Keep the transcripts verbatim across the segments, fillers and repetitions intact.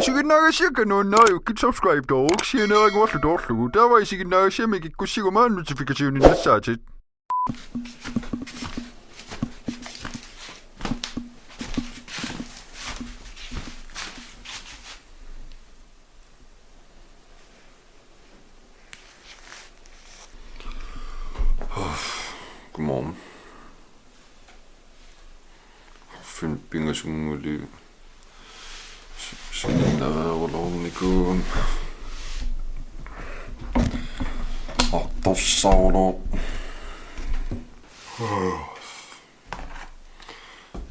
Isiginnaagassiakka nuannariukkit subscribe-tooruk sianeeraguarlu toorlugu. Taava isiginnaagassiami kikkussiguma notification-innassaatit. Godmorgen. Finn pingasunnguli sinneruloornikuugama. Artorsarulor.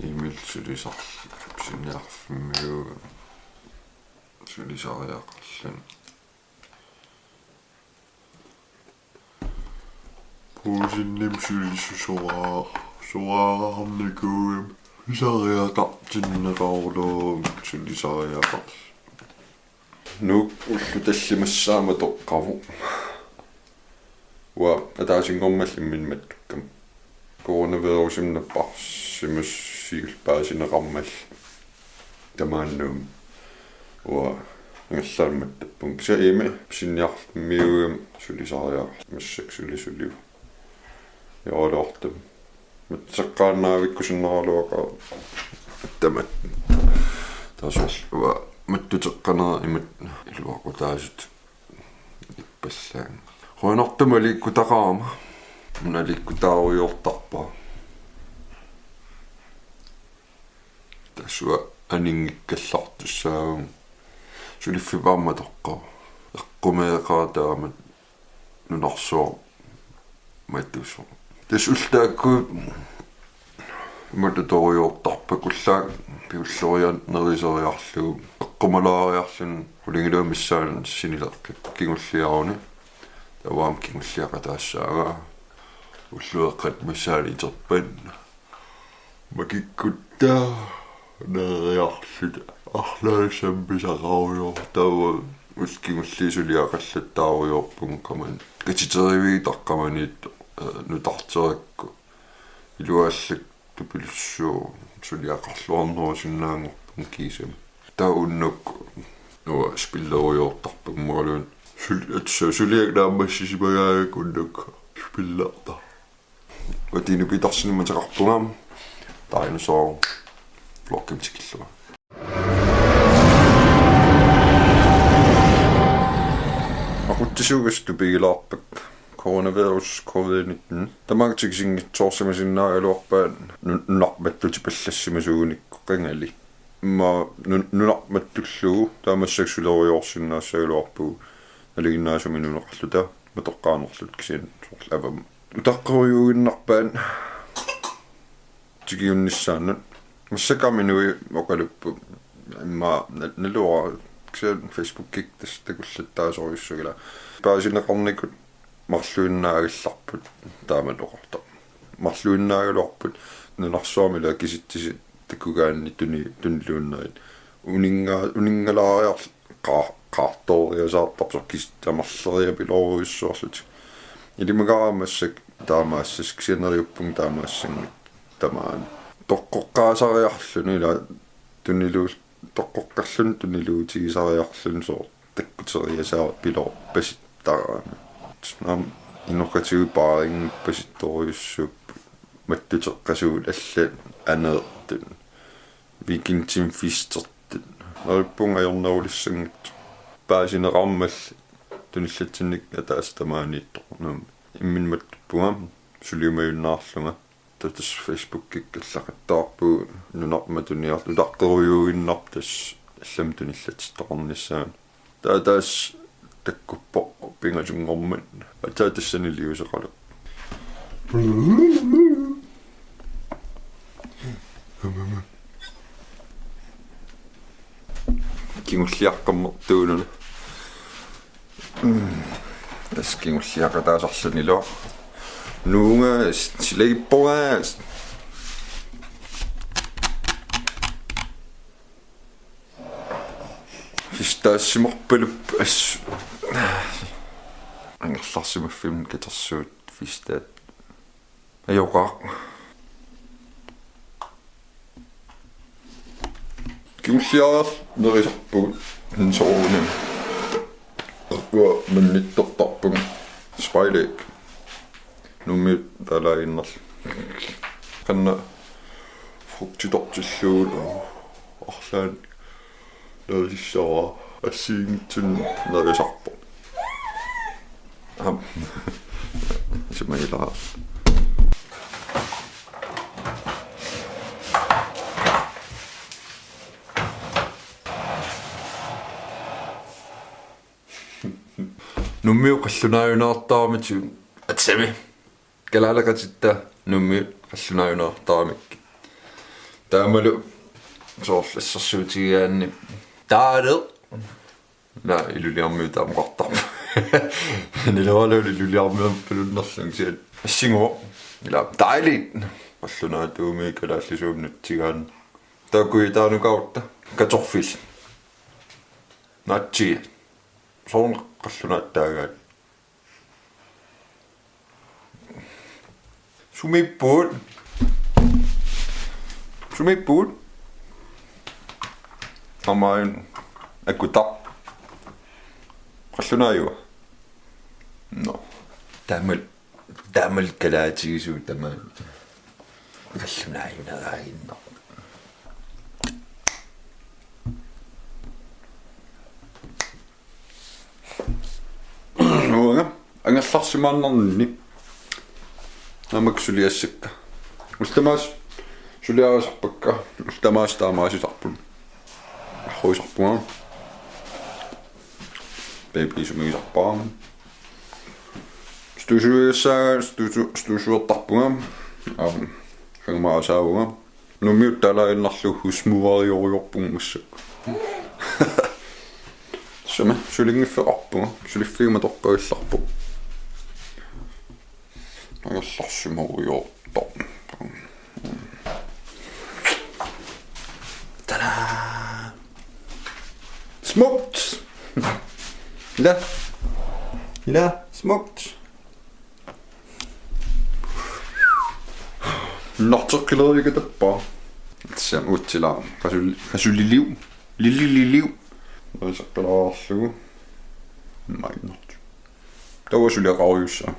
Emil sulisar-, pisiniarfimmiuugami sulisariaqarluni. Puusinnimi sulisusoraa-, soraarnikuugami pisariaqartinneqarulor sulisariaqarluni. Nuuk ullut tallimassaat matoqqavoq. Uanga ataasinngormat imminut mattukkama. Coronavirusimut napparsimassigullu paasineqarmat tamaani Nuummi. Uanga ingerlaannaq mattuppunga. Kisianni Emil pisiniarfimmiuugami sulisariaqarluni massakkut suli sulivoq. Joraluartumik. Mattuteqqaannavikkusunnaraluaqaaq tamatta. Taava soorlu uanga mattuteqqanera imatut iluaqutaasutut ippallaannga. Qujanartumik aliikkutaqarama. Una aliikkutaarujoortarpara. Tassa uanga aninngikkallartussaavugut. Suliffik aamma toqqavoq. Eqqumeeqaataama nunarsuaq matusoq. Tassa ullut taakku imatut torujoortarpakka, ullaaq kingulliuneruseriarlugu, eqqumalaariarluni qulingiluat missaanni sinileqqippoq kingulliaruni. Taava aamma kingulliaqataassaanga. Ullueqqat missaani iterpat. Makikkutta neeriarluta arlaassamik pisaqarujoorput, taava ullut kingulliit suliaqallattaarujoorpunga qamani. Katiterivigit taqqamaniit, eh, nutarterakku. Iluaallak tupilussuuvoq, suliaqarluarnerusinnaanngorpunga kiisami. Taava unnukkut uanga spillerujoortarpunga imaluunniit sul-, atsu suliaq naammassisimagaangakku unnukkut spillertarpunga. Uatinu pitarsinim mateqarpunga. Dinosaur vlogimik tikillugu. Aqutsisuugassaq tupigilaarpakka coronavirus covid nitten. Tamaanga tikisinngitsoorsimasinnaagaluarpaat nu-, nunarput mattutipallassimasuunikku qangali. Immaqa nu-, nunarput mattullugu taava massakkut sulerujoorsinnaassagaluarpugut nalinginnaasumik nunaqarluta matoqqaanerluta kisianni soorlu avammut. Utaqqerujuinnarpaat tikiunnissaannut. Massakkut aamma inuit oqalupput immaqa na-, naluara kisianni Facebookikkut tassa takullattaasorujussuuvoq ila. Paasineqarnikut marluinnaagallarput taamatoqartoq. Marluinnaagaluarput nunarsuarmi ila kisitsisit takkugaanni tuni-, tuniluunnerit. Uninnga-, uninngalaariarl-, qaa-, qaartooriasaartarpoq soorlu kisitsisit amerleriapilorujussuarlutik. Ilimagaara massakkut taamaassasoq kisianni neriuppunga taamaassanngitsoq tamaani. Toqqoqqaasariarluni ila tuniluul-, toqqoqqalluni tuniluutigisariarluni soorlu takkuteriasaarpiloorpasittaraami. Naamik, inoqatigut paarinngipasittorujussuupput, mattuteqqasuut allat aneertut, weekendimi festertut. Neriuppunga ajornerulissanngitsoq. Paasineqarmalli tunillatsinnik ataaseq tamaaniittoq. Naamik, imminut mattuppunga suliumajunnaarlunga. Taava tassa Facebookikkut allaqattaarpugut nunarput matuniarluta utaqqerujuinnarpoq tassa allamik tunillatsittoqarnissaanut. Taava tassa takkuppoq pingasunngormat. Aatsaat tassani liuseqalerpoq. Kingulliaqqammertuununa. Mm. Tassa kingulliaqataasarlunilu. Nuunga s-, silaipporaas. Fistaassimarpalup as-, angerlarsimaffimmut katersuut fistaat. Ajoqaaq. Kingulliaraq nerisarpugut. Soorunami. Uanga mannittortarpunga. Spejlæg. Nuummiut taalaaginnarlugit. Qanoq frugtitortillugu arlaannik nerisassaavara, assigiinngitsunik nerisarpoq. Aap. Isumagilaa. Nuummiut qallunaajunaartaramik, atsami. Kalaaleqatitta Nuummiut qallunaajunaartaramik. Taamalu soorlu assersuutigigaanni. Taale. Naa, Ilulissarmiut taama oqartarput. Niluaralu Ilulissarmiorpalunnerlunga kisianni. Assinguvoq. Ilaa, dejligt. Qallunaatuumik kalaallisuumik nutsigaanni. Taakku taanukaatta. Kartoffel. Natsi. Soorlu qallunaattaagaat. Sumiippugut. Sumiippugut. Aamma akutaq. Qallunaajuva? Nå. Taamaal, taamaal kalaatigisut tamaat. Qallunaajunaaraaginnarpoq. Uanga angerlarsimaannarninni. Naamik suliassakka. Ullut tamaasa suliarisarpakka. Ullut tamaasa taamaasisarput. Arruisarpunga. Baby sumigisarpara. Stusuigassaanga, stusu-, stusuertarpunga. Aam, qangumaasaavunga. Nuummiut taalaaginnarlugu husmoriuarpunga massakkut. Sumi, sulinngiffeqarpunga, suliffigima torpagallarpoq. Angerlarsimoriuartoq. Tada! Smukt! Ila. Ila, smukt. Narteqqileriikatappaa. Tassa utsila. Qasul-, qasuliliu. Lilililiu. Nerisaqqalaarlugu. Maanna. Taava suliaqarujussuaq.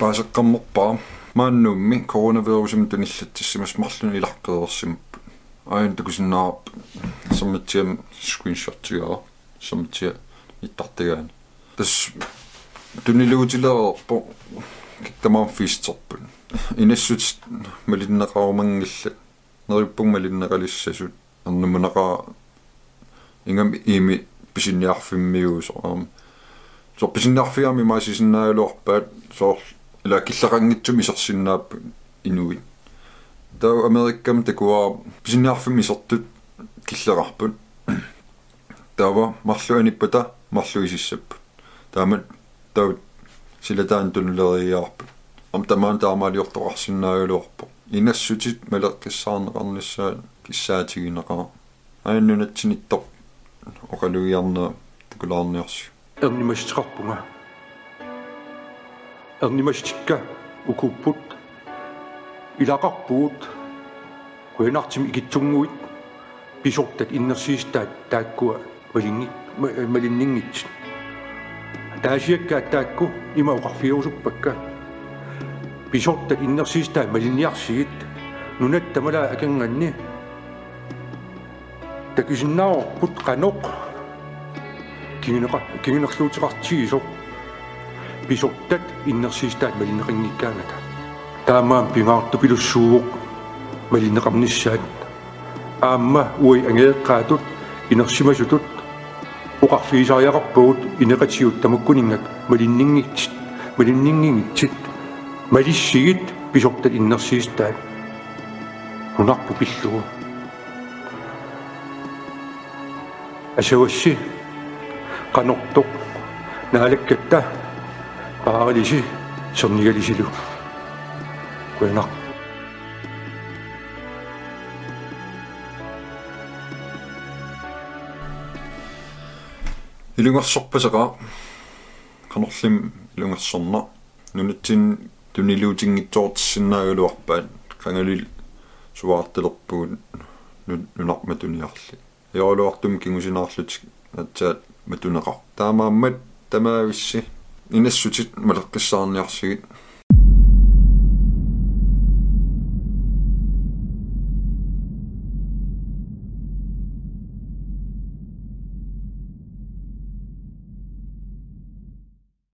Paaseqqammerpara. Maani Nuummi coronavirusimik tunillatsissimasut marlunnik ilaqqereersimapput. Aajuna takusinnaavarput. Sammitsiam screenshotigaa. Sammitsia nittartagaani. Tassa tuniluutilereerpoq, kikkut tamaasa festerput. Inassutit malinneqarumanngillat, neriuppunga malinneqalissasut, ernumanaqaaq ingammik iimi pisiniarfimmiuusoq aamma. Soorlu pisiniarfiit aamma imaasisinnaagaluarpaat, soorlu ila killeqanngitsumik isersinnaapput inuit. Taava Amerikami takuara pisiniarfimmik isertut killeqarput. Taava marluk anippata marluk isissapput. Taama taava silataanut tunuleriiaarput. Aamma tamaani taamaaliortoqarsinnaagaluarpoq. Inassutit maleqqissaarneqarnissaat kissaatigineqaaq. Aajuna nunatsinniittoq oqalugiarnera takulaarniarsiuk. Ernumassuteqarpunga. Ernumassutikka ukuupput. Ilaqarpugut. Qujanartumik ikittunnguit. Pisortat innersiissutaat taakkua malinni-, ma-, malinninngitsut. Taasiakkaat taakku ima oqarfigerusuppakka. Pisortat innersiissutaat malinniarsigit. Nunatta malaat akornanni. Takusinnaavarput qanoq kinguneqa-, kingunerluuteqartigisoq pisortat innersiissutaat malinneqanngikkaangata. Taamaammat pingaartupilussuuvoq malinneqarnissaat. Aamma uagut angajoqqaatut inersimasutut oqarfigisariaqarpagut ineqatigut tamakkuninnga malinninngitsit, malinninngitsit, malissigit pisortat innersiissutaat. Nunarput pillugu. Asavassi qanortoq naalakkatta paaralisi sernigalisilu. Qujanaq. Ilungersorpaseqaaq, qanorlimi ilungersorneq. Nunatsinni tuniluutinngitsoortissinnaagaluarpaat, qangali suaartalerpugut nu-, nunarput matuniarlugit. Ajoraluartumik kingusinaarlutik aatsaat matuneqarput. Taamaammat tamaavissi inassutit maleqqissaarniarsigit.